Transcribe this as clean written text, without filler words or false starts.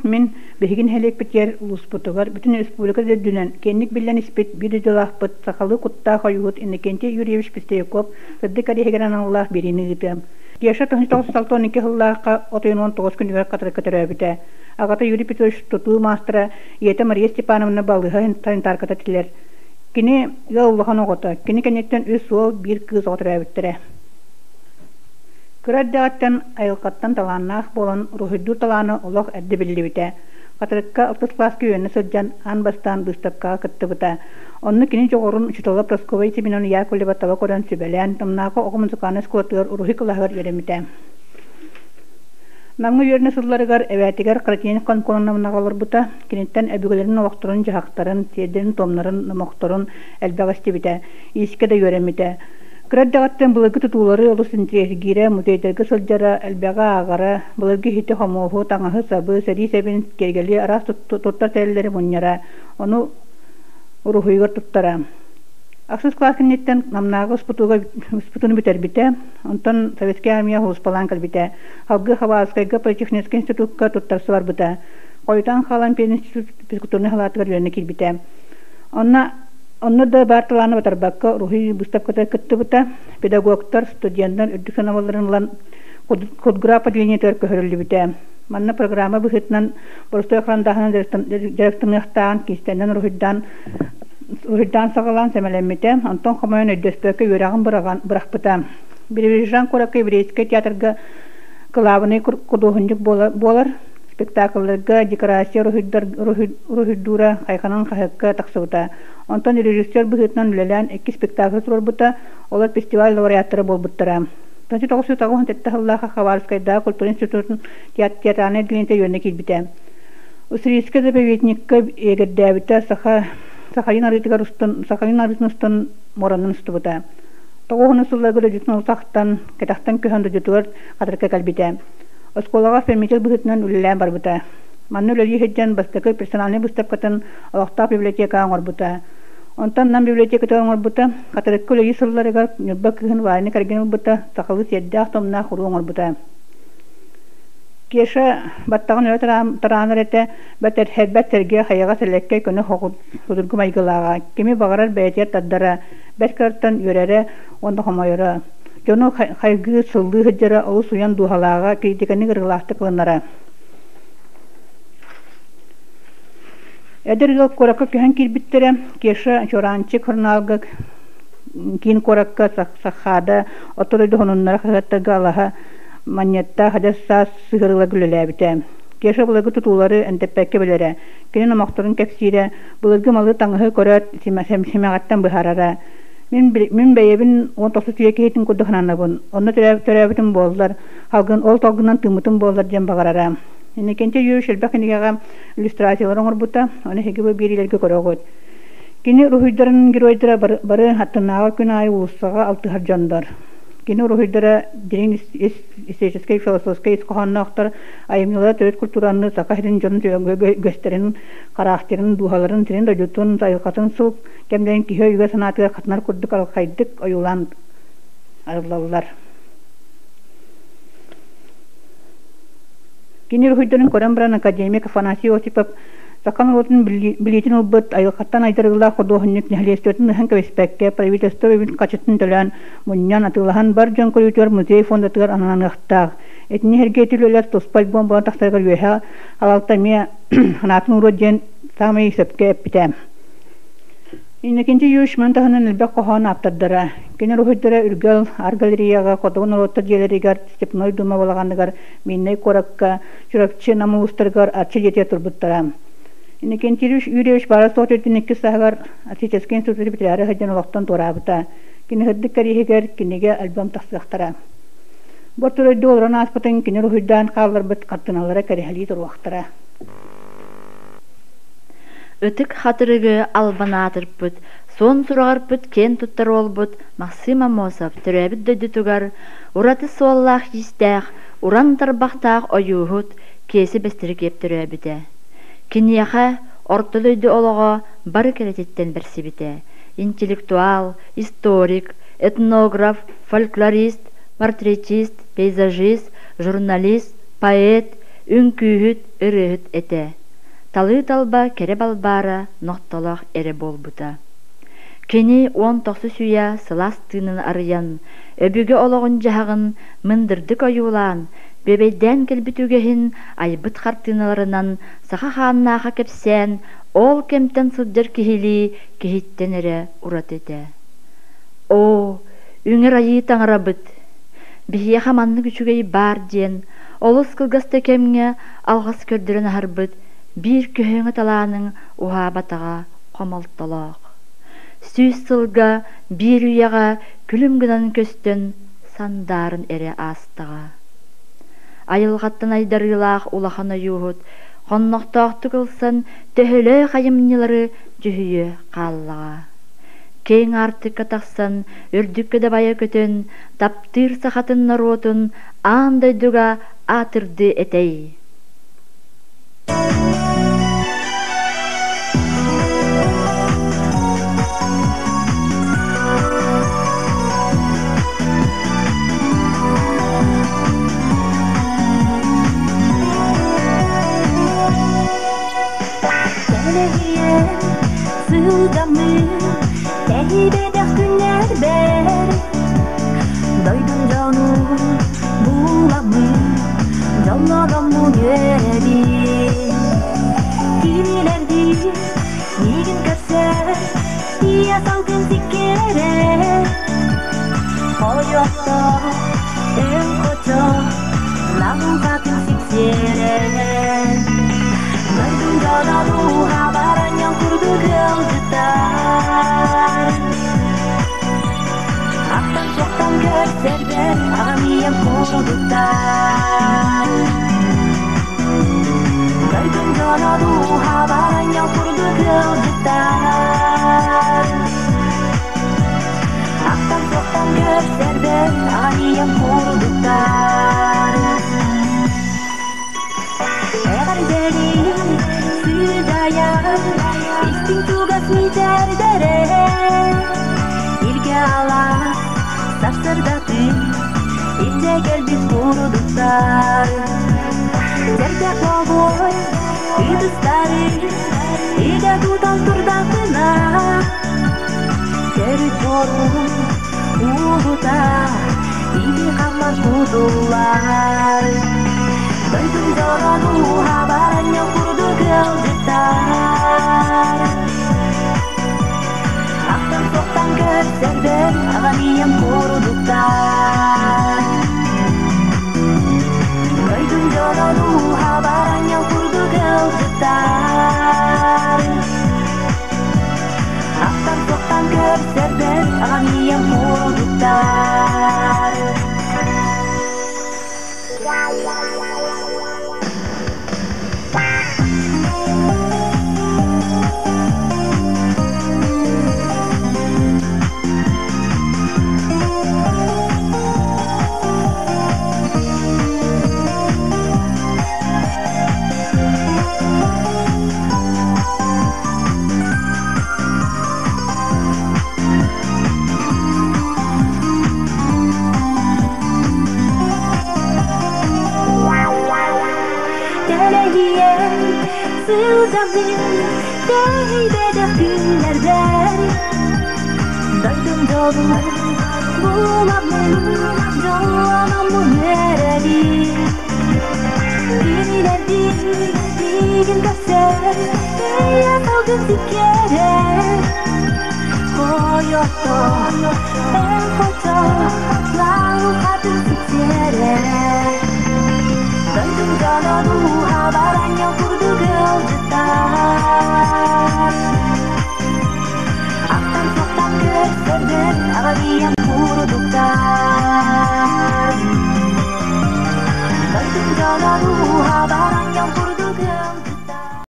Мин биһиги нэһилиэкпитигэр, улууспутугар, бүтүн республика да үрдүнэн киэҥник биллэн испит биир дойдулаахпыт, сахалыы куттаах ойууһут Иннокентий Юрьевич Пестряков сырдык кэриэһигэр аналлаах биэриини ыытыам. Кеша 1962 сыллаахха от ыйын 19 күнүгэр Хатырыкка төрөөбүтэ. Аҕата Юрий Петрович тутуу маастара, ийэтэ Мария Степановна балыыһа санитарката этилэр. Кини ыал улахан оҕото, кини кэнниттэн үс уол, биир кыыс оҕо төрөөбүттэрэ. Кыра эрдэҕиттэн айылҕаттан талааннаах буолан, уруһуйдуур талаана олох эрдэ биллибитэ. Хатырыкка алтыс кылааска үөрэнэ сылдьан, аан бастаан быыстапкаҕа кыттыбыта. Онно кини дьоҕурун учуутала Прасковья Семеновна Яковлева таба көрөн сүбэлээн, Тамнаахы оҕо музыкальнай оскуолатыгар уруһуй кылааһыгар үөрэммитэ. Намҥа үөрэнэ сылларыгар эбээтигэр Кратинин Конконовнаҕа олорбута. Киниттэн өбүгэлэрин олохторун-дьаһахтарын, сиэрдэрин-туомнарын, номохторун элбэҕи истибитэ, иискэ да үөрэммитэ. Кыра эрдэҕиттэн былыргы тутуулары олус интэриэһиргиирэ, музейдарга сылдьара, элбэҕи ааҕара, былыргы иһити-хомуоһу, таҥаһы-сабы, сэрии сэбин, киэргэли, араас туттар тэриллэри мунньара, ону уруһуйугар туттара. Ахсыс кылаас кэнниттэн Намнааҕы успутуну бүтэрбитэ, онтон Советскай Армия сулууспалаан кэлбитэ. Салгыы Хабаровскайга политехническай институкка туттарса барбыта. Хойутаан хаалан пединститут физкультурнай салаатыгар үөрэнэ киирбитэ. Онно Онно да баар талааны батарбакка уруһуй быыстапкатыгар кыттыбыта. Педагогтар, студеннар үрдүк сыанабылларын ылан худграф отделениетыгар көһөрүллүбүтэ. Манна программа быһыытынан боростуой харандааһынан дьарыктаныахтааҕын киистэнэн уруһуйдаан уруһуйдаан саҕалаан сэмэлэммитэ. Онтон хомойон өйдөспөккө үөрэҕин бырахпыта. Биробиджан куоракка еврейскэй театрга кылаабынай худуоһунньук буолар. Спектаклларга декорация уруһуйдуура хайҕанан хаһыакка тахсыбыта. Онтон режиссер быһыытынан үлэлээн икки спектакль туруорбута, олор фестиваль лауреаттара буолбуттара. 1997 сыллаах Хабаровскайдааҕы культура институтун театральнай отделениета үөрэнэ киирбитэ. Уссурийскай заповедникка егердээбитэ Саха Сахалин арыытыгар устун Сахалин арыытын устун муоранан устубута. Тоҕуһунус сылларга дойдутун улахтан, кэтэхтэн көһөн дойдутугар Хатырыкка кэлбитэ. Оскуолаҕа оформитель быһыытынан үлэлээн барбыта. Манна үлэлии сылдьан бастакы персональнай быыстапкатын олохтоох библиотекаҕа оҥорбута. Онтон Нам библиотекатыгар оҥорбута, Хатырыкка үлэлии сылларыгар Ньурба кыыһын Ваня кэргэн ылбыта, сахалыы сиэрдээх-туомнаах уруу оҥорбута. Кеша баттаҕын өрө тараанар этэ, бэрт сэргэх, хайаҕас элэккэй көнө судургу майгылааҕа, кими баҕарар бэйэтигэр тардара, бэрт кыраттан үөрэрэ уонна хомойоро. Дьону хайгыы, сыллыы сылдьара олус уйан дууһалааҕа, критиканы ырыалаахтык ылынара. Эдэр ыал куоракка көһөн киирбиттэрэ, Кеша Чуораанчык сурунаалга киин куоракка Сахаада Орто дойду сонуннара хаһыаттарга алаһа манньыаттаах адьас саас сыһыарыыларга үлэлээбитэ. Кеша былыргы тутуулары эндэппэккэ билэрэ, кини номохторун кэпсиирэ, былыргы малы таҥаһы көрөөт симэҕиттэн быһаарара. Мин бэйэбин 19 үйэ киһитин курдук сананабын, онно төрөөбүтүм буоллар, салгын ол салгынан тыыммытым буоллар диэн баҕарара. Иннокентий Юрьевич элбэх кинигэҕэ иллюстрациялары оҥорбута, ону эһиги бу биэриилэргэ көрөҕүт. Кини уруһуйдарын геройдара бары аттынааҕы күн аайы уулуссаҕа алтыһар дьоннор. Кини уруһуйдара дириҥ историческай, философскай ис хоһоонноохтор, айымньылара төрүт культураны, саха сирин дьонун үгэстэрин, характерын, дууһаларын, сирин дойдутун, айылҕатын сыл кэмнэрин киһи өйүгэр-санаатыгар хатанар курдук арылхайдык ойуулаан арыллаллар. Кини уруһуйдарын көрөн баран академик Афанасий Осипов саха норуотун билиитин ылбыт айылҕаттан айдарыылаах худуоһунньук нэһилиэстибэтин ыһан кэбиспэккэ, правительство үбүн хачытын төлөөн, мунньан, атыылаһан бар дьон көрүүтүгэр музей фондатыгар ананыахтаах. Итини сэргэ ити үлэлэр туспа альбом буолан тахсарыгар үөһэ халалта эмиэ санаатын ууруо диэн саамай сөпкө эппитэ. Иннокентий Юрьевич маны таһынан элбэх хоһоон ааптардара. Кини уруһуйдара Үргэл арт-галереяҕа, Хотугу норуоттар дьиэлэригэр, Степной Дума балаҕаныгар, Миннэй куоракка, Чурапчы, Нам улуустарыгар Арчы дьиэтигэр турбуттара. Иннокентий Юрьевич баара-суох 42 сааһыгар Арктическай институту бүтэрээри сылдьан олохтон туораабыта. Кини сырдык кэриэһигэр кинигэ, альбом тахсыахтара. Бу орто олорон ааспытын кини уруһуйдаан хаалларбыт хартыыналара кэрэһэлии туруохтара. Ытык Хатырыгы албан аатырпыт, суон сураҕырпыт киэн туттар уолбут Максим Аммосов төрөөбүт дойдутугар ураты суоллаах-иистээх, уран тарбахтаах ойууһут Киэсэ Бэстирикиэп төрөөбүтэ. Киниэхэ орто дойду олоҕо бары кэрэтиттэн бэрсибитэ: интеллектуал, историк, этнограф, фольклорист, портретист, пейзажист, журналист, поэт, Үҥкүүһүт, ырыаһыт этэ. Талыы талба кэрэ балбаара нохтолоох эрэ буолбута. Кини 19 үйэ сылаас тыынын арыйан, өбүгэ олоҕун-дьаһаҕын мындырдык ойуулаан, бүөбэйдээн кэлбит үгэһин айбыт хартыыналарынан саха хааннааха кэпсээн, ол кэмтэн сылдьар киһилии киһиттэн эрэ ураты этэ. Оо, үҥэр айыы таҥарабыт! Биһиэхэ маннык үчүгэй баар диэн, олус кылгас да кэмҥэ алҕас көрдөрөн аһарбыт биир көһөҥө талааныҥ уһаабатаҕа хомолтолоох. 100 сылга биир үйэҕэ күлүм гынан көстөн сандаарын эрэ аастаҕа. Айылҕаттан айдарыылаах улахан ойууһут хоннохтоохтук ылсан төһөлөөх айымньылары дьүһүйүө хааллаҕа. Киэҥ аартыкка тахсан, үрдүккэ дабайа көтөн, таптыыр сахатын норуотун аан дойдуга аатырдыы этэй. Кэлэһийэн сылдьаммын тэһибэтэх күннэрбэр дойдум дьонун буламмын дьоллономмун үөрэбин кинилэрдиин миигин көрсөр ийэ салгын сиккиэрэ хойотто өҥ хочо лаҥхатын сипсиэрэ дойдум дьоно дууһа баранньан курдук ыалдьыттар Ахтан суохтан көрсөрбөр аҕам ийэм курдуктар Дойдум дьоно дууһа баранньал курдук ыалдьыттар Ахтан суохтан көрсөрбөр аҕам ийэм курдуктар Эҕэрдэлиим сыдайан истиҥ чугас мичээрдэрэ Илгэ алаас сарсыардатын илдьэ кэлбит курдуктар Сэргэх буолуой ыытыстары игэ тутан турдахпына Төрүт буорун уулута ити хаммар кутуллар Дойдум дьоно дууһа баранньал курдук ыалдьыттар Ахтан суохтан көрсөрбөр аҕам ийэм курдуктар Дойдум дьоно дууһа баранньал курдук ыалдьыттар Ахтан суохтан көрсөрбөр аҕам ийэм курдуктар Тэлэһийэн сылдьабын тэһийбэтэх күннэрбэр Дойдум дьолун буламмын дьоллономмун үөрэбин Кинилэрдиин миигин көрсөр ийэ салгын сиккиэрэ Хойотто